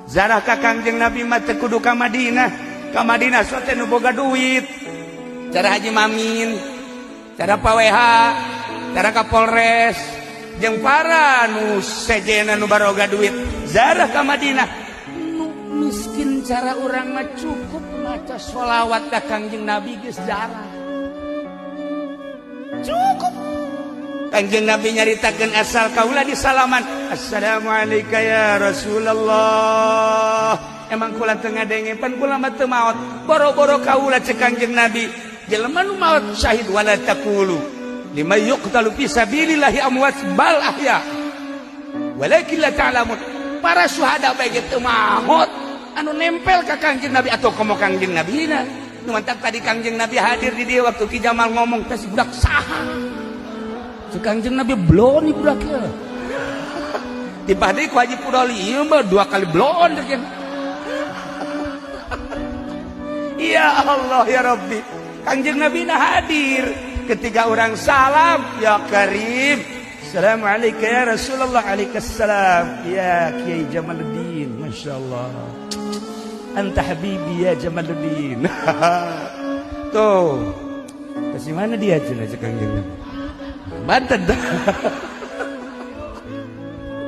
Zarah ka Kangjeng Nabi mah teu kudu ka Madinah. Ka Madinah sok teh nu boga duit. Cara Haji Mamin, cara Pak WH, cara Kapolres, jeung para nu sejena nu baroga duit. Zarah ka Madinah. Nu miskin cara urang mah cukup maca sholawat ka Kangjeng Nabi geus zarah. Cukup. Kangjeng Nabi nyaritakeun asal kaula di salaman. Assalamualaikum ya Rasulullah. Emang kula teu ngadenge pan kula mah teu maot. Boro-boro kaula cek Kangjeng Nabi. Jelema nu maot syahid wala taqulu lima yuqtalu fi sabilillahi amwat bal ahya. Walakin la ta'lamun. Para syuhada bae ge teu maot anu nempel ka Kangjeng Nabi atau komo Kangjeng Nabi na. Nu mantak tadi Kangjeng Nabi hadir di dieu waktu Ki Jamal ngomong teh si budak saha. Kangjeng Nabi blon ieu budak ieu. Tiba deui ku Haji Pudoli ieu mah dua kali blon deh. Ya Allah ya Rabbi. Kangjeng Nabi na hadir ketika orang salam ya Karim. Assalamualaikum ya Rasulullah. Waalaikumsalam ya Kiai Jamaluddin. Masya Allah. Anta habibi ya Jamaluddin. Tuh. Kasih mana dia cenah cek Kangjeng Nabi. Banten.